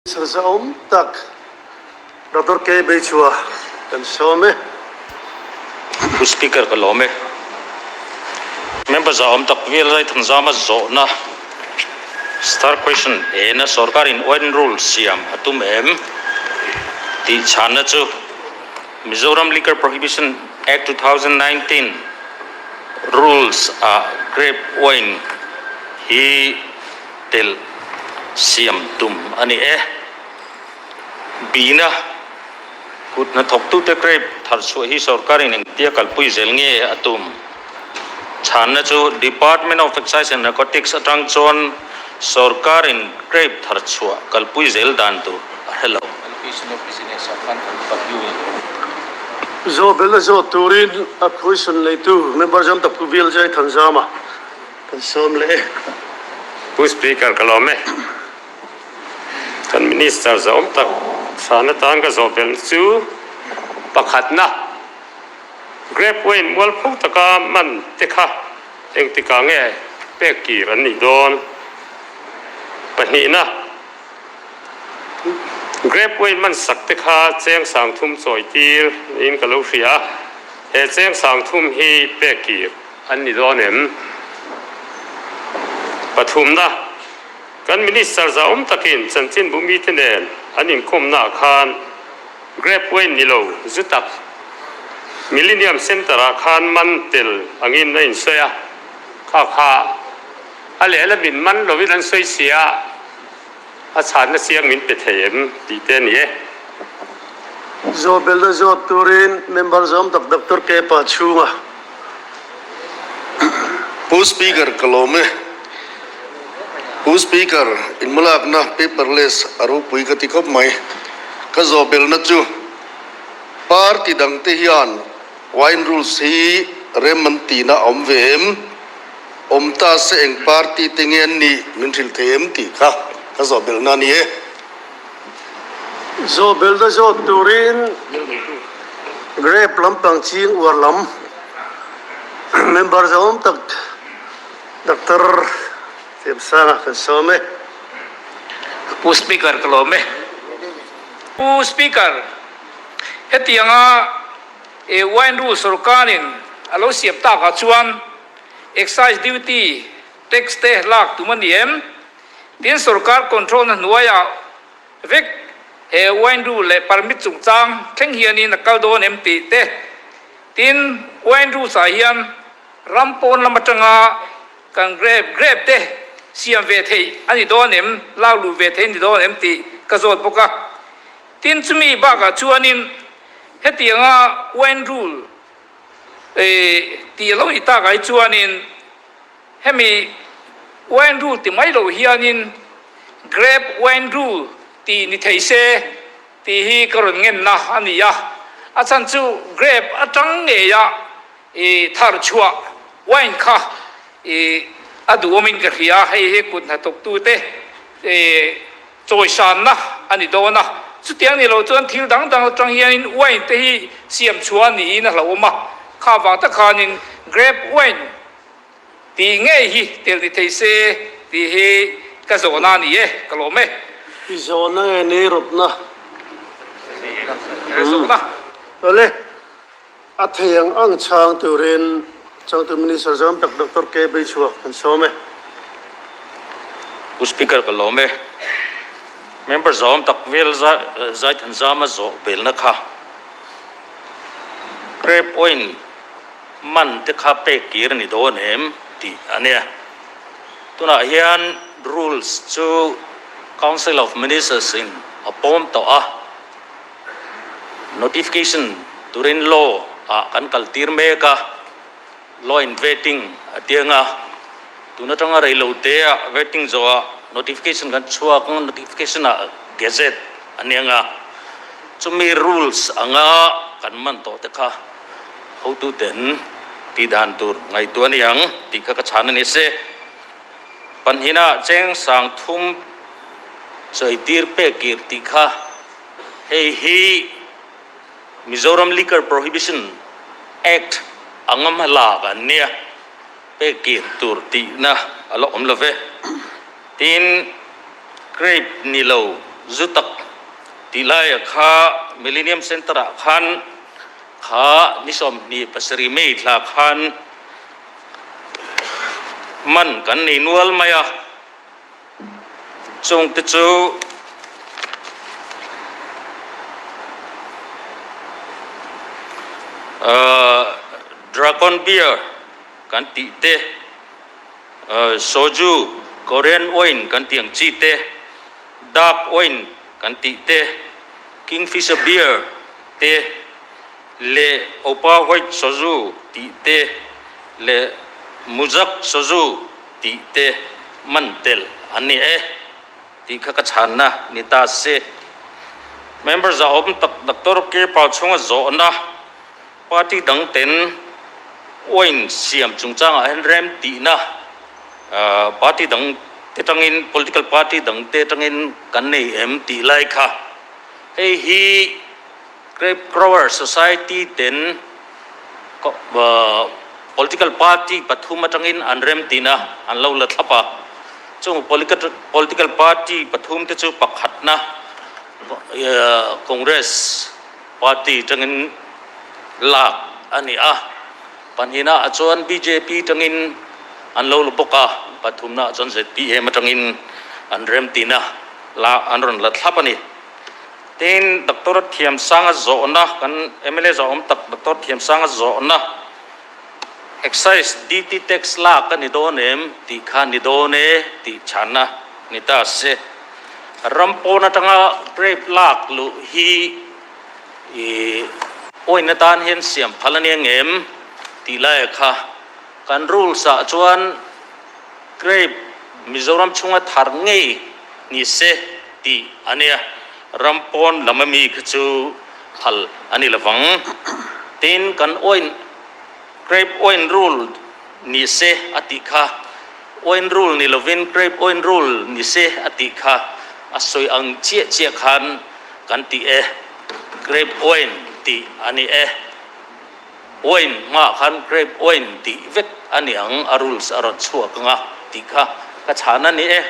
Sarza awm tak Doctor K. Beichhua kan sawm e. Pu Speaker ka lawm e. Member za awm tak vel Raithanzama zawhna Star Question ena sorkarin Oil Rule siam a tum em tih chhanna chu Mizoram Liquor Prohibition Act 2019 Rules ah Grape Wine hi telh siam tum a ni e. Bina kut hnathawktute grape thar chhuah hi sorkarin engtia kalpui zel nge a tum? Chhanna chu Department of Excise and Narcotics atang chuan sorkarin grape thar chhuah kalpui zel dan tur a hre lo. Zawhbelna zawt turin a question neitu member Zamta Pu Bialjai Thanzama Kan sawm leh e. Pu Speaker ka lawm e. Kan Minister zawm tak chhan atan ka zawh belh chu pakhatna Grape wine mualpho taka man te kha engtikah nge pek kir an nih dawn? Pahnihna Grape wine man sak te kha cheng sang thum chawi tir niin ka lo hria a, he cheng sang thum hi pek kir An ni dawn em? Pathumna, Kan Minister zahawm takin chanchinbu mite nen an inkawmnaah khan Grape wine ni lo zu tak Millennium Centre-ah khan man tel angin a insawi a, kha kha a lehlamin man lovin an sawi si a, a chhanna chiang min pe thei em tih te a ni e. Zawhbelna zawt turin Member zawm tak Doctor Kepa chhunga. Pu Speaker ka lawm e. Pu Speaker, inhmalakna paperless a ropui ka ti khawp mai. Ka zawhbelna chu party dangte hian wine rules hi rem an tihna a awm ve em? Awm ta se eng party te nge an nih min hrilh thei em tih kha ka zawhbelhna a ni e. Zawhbelhna zawt turin grape lampang ching uar lam member zawm tak Doctor Thiamsanga kan sawm e. Pu Speaker ka lawm e. Pu Speaker, hetianga wine rule sorkarin a lo siam takah chuan Excise duty tax te lak tum a ni em? Tin sorkar control na hnuaiah vek he wine rule leh permit chungchang thleng hianin a kal dawn em tih te. Tin wine rules ah hian ram pawn lam atanga kan grape grape te siam ve theih a ni dawn em, lak luh ve theih a ni dawn em tih ka zawt bawk a. Tin chumi bakah chuanin hetianga wine rule Tih lo i tak ai chuanin hemi wine rule ti mai loh hianin grape wine rule tih ni thei se tih hi ka rawn ngenna a ni a. A chhan chu grape atang ngeia i thar chhuah wine kha i a duhawmin ka hria. Hei hi kut hnathawktute Chawisanna a ni dawn a, chutiang ni lo chuan thil dang dang atang hianin wine te hi siam chhuah niin a hlauhawm a, kha vang tak khanin grape wine tih ngei hi tel ni thei se tih hi ka zawhna a ni e, ka lawm e. I zawhna nge ni rawtna? Zawhna. Awle, a thei ang ang chhang turin Changtu Minister zawm tak Doctor K. Beichhuak kan sawm e. Pu Speaker ka lawm e. Member zawm tak vel Zaithanzama zawh belna kha prayer point man te kha pek kir a ni dawn em tih a nia. Tunah hian rules chu Council of Ministers in a pawm tawh a. Notification turin law ah kan kal tir mek a, law in vetting a tiang a, tun atanga rei lo te ah vetting zawh ah notification kan chhuak ang, notification ah gazette a niang a, chumi rules anga kan man tawh te kha hotu ten tih dan tur ngaihtuah a ni ang tih kha ka chhan a ni se. Panhina cheng sang thum chawitir pek kir tih kha hei hi Mizoram Liquor Prohibition Act anga hma lak an nia, pek kir tur tihna a la awm lo ve. Tin, grape ni lo. Zu tak tih laia kha Millennium Centre ah khan kha ni 27 May thla khan man kan nei nual mai a, chung te chu Dragon Beer kan tih te. Soju, Korean wine kan tih ang chi te, Dark wine kan tih te, Kingfisher beer te leh Opa White Soju tih te leh Muzak Soju tih te man tel an ni e tih kha ka chhanna ni ta se. Member zahawm tak Doctor Kirpal chhunga zawhna Party dang ten wine siam chungchangah hian rem tihna party dang te tangin political party dang te tangin kan nei em tih lai kha hei hi Grape Grower Society ten political party pathum atangin an rem tihna an lo la thlap a, chung political party pathum te chu pakhatna Congress Party tangin lak a ni a, pahnihna ah chuan bjp tangin an lo la bawk a, pathumna ah chuan zpm atangin an remtina la an rawn la thlap a ni. Tin, Doctor Thiamsanga zawhna, kan mla zawhawm tak Doctor Thiamsanga zawhna, Excise duty tax lak a ni dawn em tih kha ni dawn e tih chhanna ni ta se. Ram pawn atanga grape lak luh hi i point atan hian siam phal a nia ngem tih laia kha kan rules ah chuan grape Mizoram chhunga thar ngei ni se tih a nia. Ram pawn lam ami kha chu phal a ni lovang. Tin, kan oin grape oin rule ni se a tih kha Oin rule ni lovin grape oin rule ni se a tih kha a sawi ang chiah chiah khan kan ti e. Grape oin tih a ni e. Oin hmaah khan grape oin tih vek a ni ang a rules a rawn chhuak ang a tih kha ka chhan a ni e.